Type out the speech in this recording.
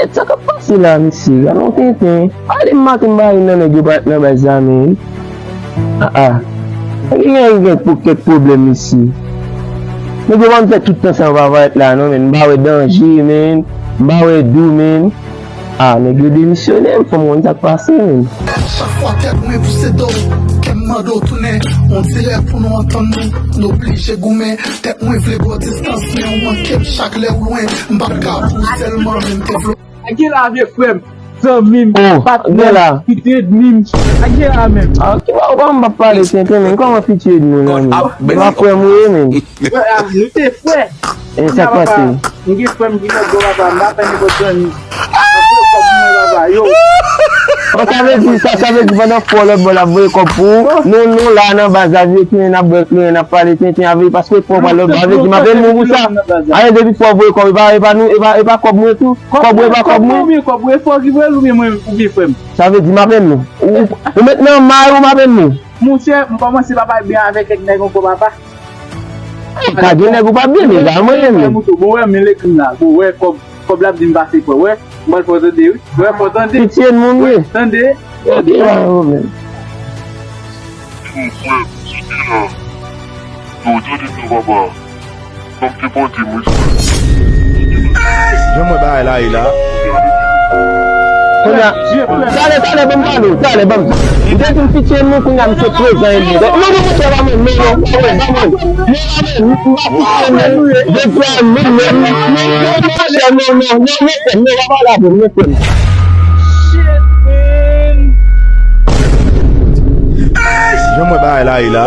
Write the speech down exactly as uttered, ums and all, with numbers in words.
Shit, sa k ap pase la, mesye? Gade yon tenten. Gade m make m ba youn nan nèg yo pa nan baz la, men. Ah, ah. Nèg yo gen, gen pou kèk pwoblèm, mesye. Nèg yo pa fè tout tan sa yo pa parèt la, non, men. M pa wè danje, men. M pa wè dou, men. Ah, nèg yo demisyone, m fò m konn sa k pase, men. Chak fwa tèt mwen pouse do, kè m mande w tounen. On dirè pou nou antann nou, nou oblije goumen. Tèt mwen vle pran distans, men ou manke m chak lè ou lwen. M pa t ka pou ou sèlman, men m te vle. Ake la vye frè m, zanmi m, patnè m, pitit ènmi m. Ake la menm. Ah, ki ba ou pa m pa pale tenten, men kòman pitit ènmi w la, men? M pa frè m ou ye, men. Frè a, nou te frè. E sa k pase? M gen frè m ki nan gwo papa, m pa fè nenpòt zanmi. Mwen voye kòb mwen papa, yo. Bon, sa vle di, sa, sa vle di pandan fò lòt bò l ap voye kòb pou ou, nou, nou la nan baz la, vye tounen n ap bwè kleren, n ap pale tenten avè l, paske fò pral lòt bò, sa vle di m ap ede nou pou sa. Ayen depi fò voye kòb, e pa, e pa nou, e pa, e pa kòb mwen tou. Kòb ou e pa kòb mwen. Konbyen kòb ou e fò ki voye l oubyen mwen, oubyen frè m? Sa vle di m ap ede nou. Ou, ou, ou met nan may ou m ap ede nou. Monchè, m kòmanse pa pale byen avèk kèk nèg ankò papa. Ka gen nèg ou pa byen, men gade mwen menm. Bon, wè, men lekrim la. Bon, wè, kòb, kòb la ap di m pase kwè. Wè, m pral fè w tande, wi. Wè, fò w tande. Pitié moun, wi. Tande. Ok, pa gen pwoblèm. Bon, frè, sou ki la? Yo, tande non, papa. Fòk te pòte mwen, frè. Jan mwen bagay la ye la. Kounye a, talè, talè, ban m pale w, talè, ban m. M te di m pitié moun, kounye a m se prezan e mwen. Non, non, non, pa mwen, non, non, pa mwen, pa mwen. Non, pa mwen, m pa pitié moun. Depi a moun, non, non, non, non, non, non, non, non, pa pale avè m, non, frè m. Jan mwen bagay la ye la.